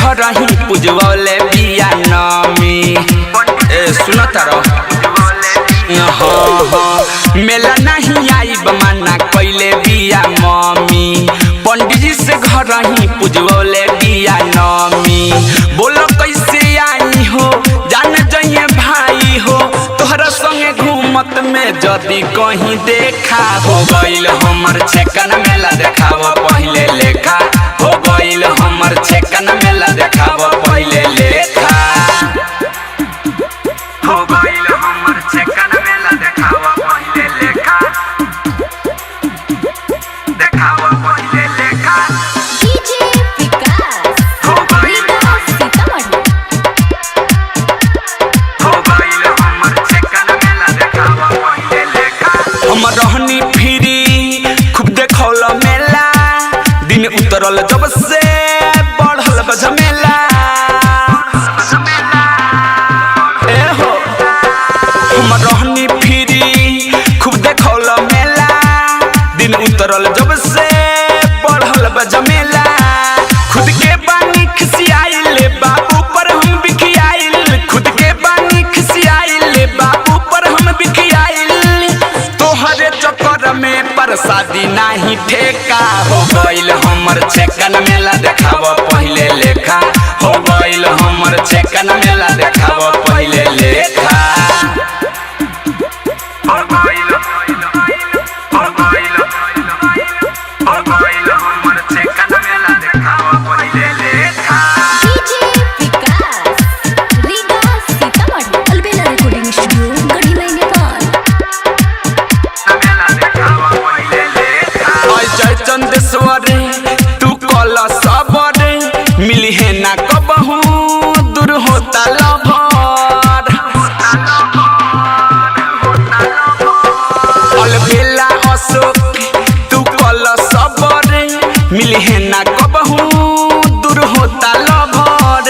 घर ही पुजवले बिया नमी। ए सुनत रह। हाँ हाँ, मेला नहीं आई बमाना कैले बिया मम्मी। पंडित जी से घर ही पुजवले बिया नमी। बोलो कैसे आई हो जान जइए भाई हो, तोहरा संगे घूमत में जदी कहीं देखा। हो गइल हमर छेकन मेला देखाव पहिले लेखा। हो गइल हमर छेकन मेला देखाव पहिले लेखा। हो गइल हमर छेकन मेला देखाव पहिले लेखा। देखाव पहिले लेखा। डीजे विकास हो गइल रीगा सीतामढ़ी। हो गइल हमर छेकन मेला देखाव पहिले लेखा। हम रहनी फिरी खूब देखौल मेला, दिन उतरल जब से बढ़ल बा झमेला। ए हो, हम रहनी फिरी खूब देखौल मेला, दिन उतरल जब से बढ़ल बा झमेला। खुद के बानी खिसियाइल बाबू पर हम बिखियाइल। खुद के बानी खिसियाइल बाबू पर हम बिखियाइल। तोहरे चक्कर में परसादी नाही ठेका। हो गइल हमर छेकन मेला देखाव पहिले लेखा। हो गइल हमर छेकन मेला देखाव पहिले लेखा। हो गइल, हो गइल, हो गइल हमर छेकन मेला देखाव पहिले लेखा। DJ Vikas Riga Sitamarhi. Albela recording studio Gadhimai Nepal. Ajay Chandeshwar तू कल सबर, मिली है ना कबहू दूर होता लभर। अलबेला अशोक तू कल सबर, मिली है ना कबहू दूर होता लभर।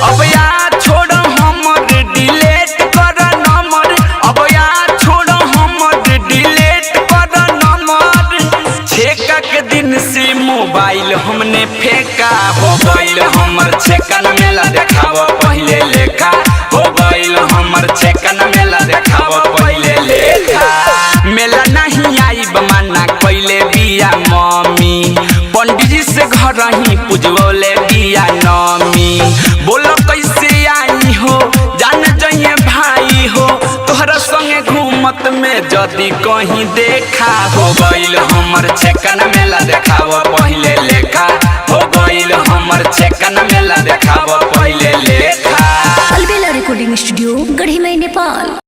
अब या छोड़ हमर डिलीट कर नंबर। अब या छोड़ हमर डिलीट कर नंबर। छेका के दिन से मोबाइल हमने फेंका। हो गइल हमर छेकन मेला देखाव पहिले लेखा। हो गइल हमर छेकन मेला देखाव पहिले लेखा। मेला नहीं आई बमाना कैले बिया मम्मी। पंडित जी से घर ही पुजवले बिया नमी। बोलो कैसे आई हो जान जइए भाई हो, तोहरा संगे घूमत में जदी कहीं देखा। हो गइल हमर छेकन मेला देखाव पहिले लेखा। हो गइल हमर छेकन मेला देखाव पहिले लेखा। Albela recording studio Gadhimai Nepal.